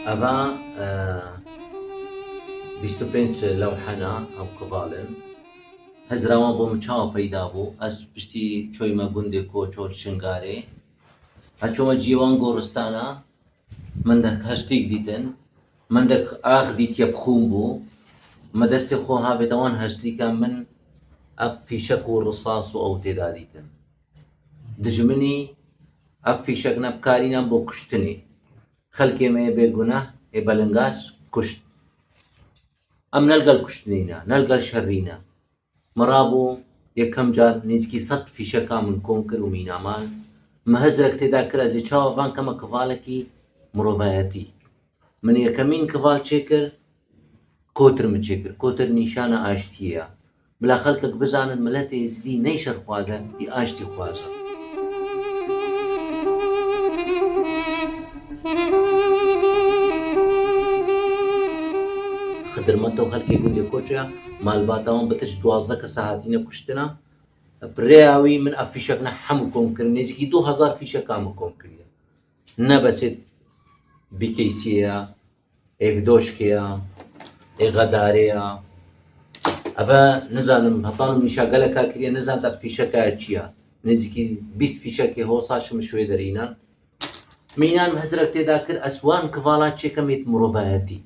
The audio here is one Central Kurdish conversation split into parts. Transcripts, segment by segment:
ئەڤا 25 لەوحەنە ئەو کڤاڵن هزراوان بۆ من چاوە پەیدا بوو ئەس پشتی چۆیمە گوندێ کۆچۆر شنگارێ ئەچۆمە جیوان گۆڕستانە مندەک هەشتیک دیتن مندەک ئاخ دیتیە بخوم بوو مە دەستێ خۆ هاوێتە وان هەشتیکە من ئەف فیشەک و ڕساس و ئەو تێدا دیتن دژمنی ئەف فیشەک نە بکارینان بۆ کوشتنی خەلکێ مەیە بێ گوناه ئێ بەلنگاز کوشت ئەم نەلگەل کوشتنینە نەلگەل شەرینە مەڕابوو یەکەم جار نیزکی سەت فیشەکا من کۆم کرد و مینامان مە هزرەک تێدا کرد ئەزێ چاوە ڤان کەمە کڤالەکی مڕۆڤایەتی من یەکەمین کڤال چێ کرد کۆتر من چێ کرد کۆتر نیشانە ئاشتیە بلا خەلکەک بزانن ملەت ئێزدی نەی شەرخوازە ئی ئاشتی خوازە. خدرمەتە و خەلکێ گوندێ کۆچە مالباتاوان بتش 12 کەسە هاتینە کوشتنە پرێاوی من ئە فیشەکنە هەموو کۆم کرد نزیکی 2000 فیشەکامە کۆم کردە نەبەسێت بیکەیسیە ئێڤدۆشکەیە ئێ غەدارەیە ئەڤە نزانم هەتانم نیشا گەلەکا کریە نزان تا فیشەکە چییە نزیکی 20 فیشەکی هۆساشم شوێ دەرینان مینان هزرەک تێدا کرد ئەسوان کڤاڵا چێکەمێت مرۆڤایەتی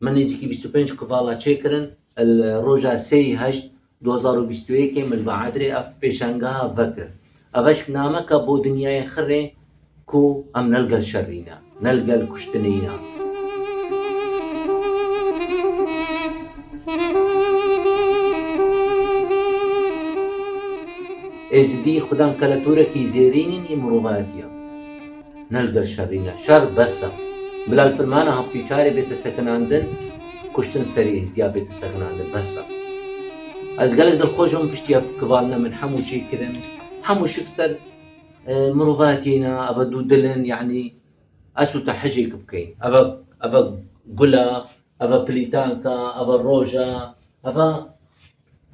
من نزیکی 25 کڤاڵا چێکردن ڕۆژا سێی هەشت 2021 من بە عادرێ ئەف پێشانگەها ڤەکرد ئەڤەش نامەکە بۆ دنیای خڕێ کو ئەم نەلگەل شەرینە نەلگەل کوشتنینە. ئێزدی خودان کەلەتورەکی زێرینین ئی مڕۆڤایەتیە نەلگەل شەرینە شەر بەسە بلال فرمانە هەفتی چارێ بێتە سەکناندن کوشتن سەری ئێزدیا بێتە سەکناندن بەسە ئەز گەلک دڵخۆشم پشتی ئەف کڤالنە من هەموو چی کرن هەموو شک سەر مڕۆڤایەتینە ئەڤە دوو دلن یعنی ئەسوتە حەجێک بکەین ئەڤە ئەڤە گولە ئەڤە پلیتانکە ئەڤە ڕۆژە ئەڤە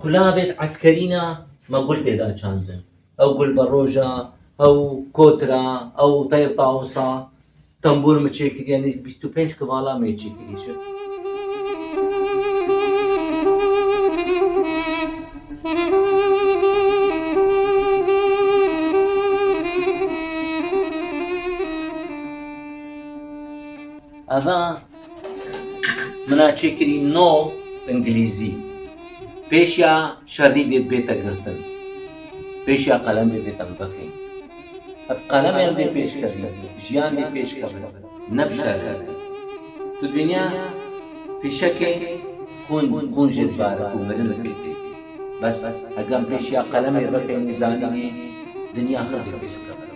کولاڤێت عەسکەرینە مە گول تێدا چاندن ئەو گول بە ڕۆژە ئەو کۆترە ئەو تەیر تاوسە تەمبور مچێ کریە نیز 25 کڤاڵا مێچی کریشت. ئەڤە منا چێکری نۆ ئنگلیزی پێشیا شەری دێت بێتە گرتن پێشیا قەلەم بێ بێتە بەکەین ئەب قەلەمیان دێ پێشکەوی ژیان دێ پێشکەون نەب شەری تو دنیا فیشەکێ خون خون ژێت بارک و مرن پێ تێ بەس ئەگەم پێشیا قەلەمێ بەکەین و زانینێ دنیا خڕ دێ پێشکەون.